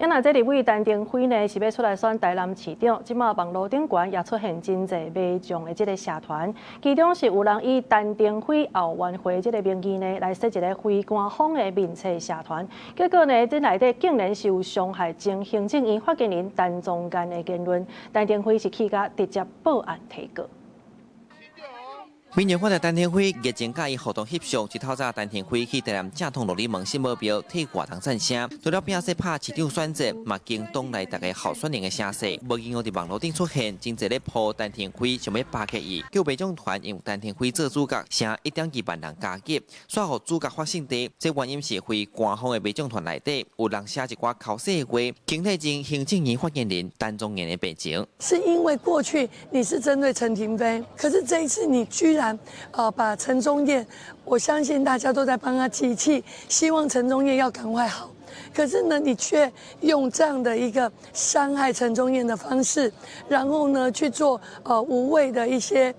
啊若這立委陳亭妃呢是欲出來選台南市長，這馬網路頂懸也出現真濟罵將的這个社團，其中是有人以陳亭妃後援會這个名義呢來設一个非官方的面冊社團，結果呢，這內底竟然是有傷害前行政院發言人陳宗彥的言論，陳亭妃是氣甲直接報案提告。民進黨的陳亭妃熱情佮伊活動翕相，一透早陳亭妃去台南正統琉璃門聖母廟替外人贊聲，除了拼勢拍市長選戰，嘛驚黨內逐个候選人的聲勢，無意外佇網路頂出現，真濟咧鋪陳亭妃想欲巴結伊，叫罵將團用陳亭妃做主角，成1.2萬人加入，煞予主角發生地，這原因是非官方的罵將團內底有人寫一寡剾洗的話，輕提前行政院發言人陳宗彥的病情。是因為過去你是針對陳亭妃，可是這一次你居然把陳宗彥，我相信大家都在幫他集氣，希望陳宗彥要趕快好。可是呢，你卻用這樣的一個傷害陳宗彥的方式，然後呢去做無謂的一些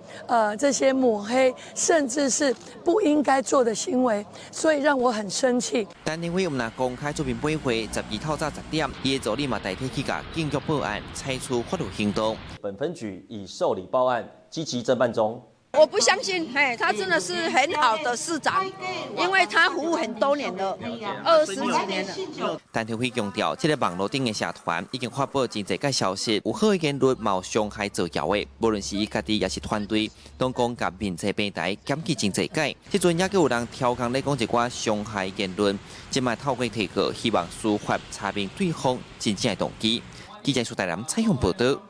這些抹黑，甚至是不應該做的行為，所以讓我很生氣。陳亭妃毋但公開出面駁話，12透早10點，伊的助理嘛代替去共警局報案，採取法律行動。本分局已受理報案，積極偵辦中。我不相信，嘿，他真的是很好的市長，因為他服務很多年了，20幾年了。陳亭妃強調，這个網路頂的社團已經發布真濟個消息，有好的言論，嘛有傷害造謠的，無論是伊家己抑是團隊，攏講共面冊平台檢舉真濟擺。這陣也閣有人刁工咧講一寡傷害言論，這擺透過提告，希望司法查明對方真正的動機。記者蘇大南採訪報道。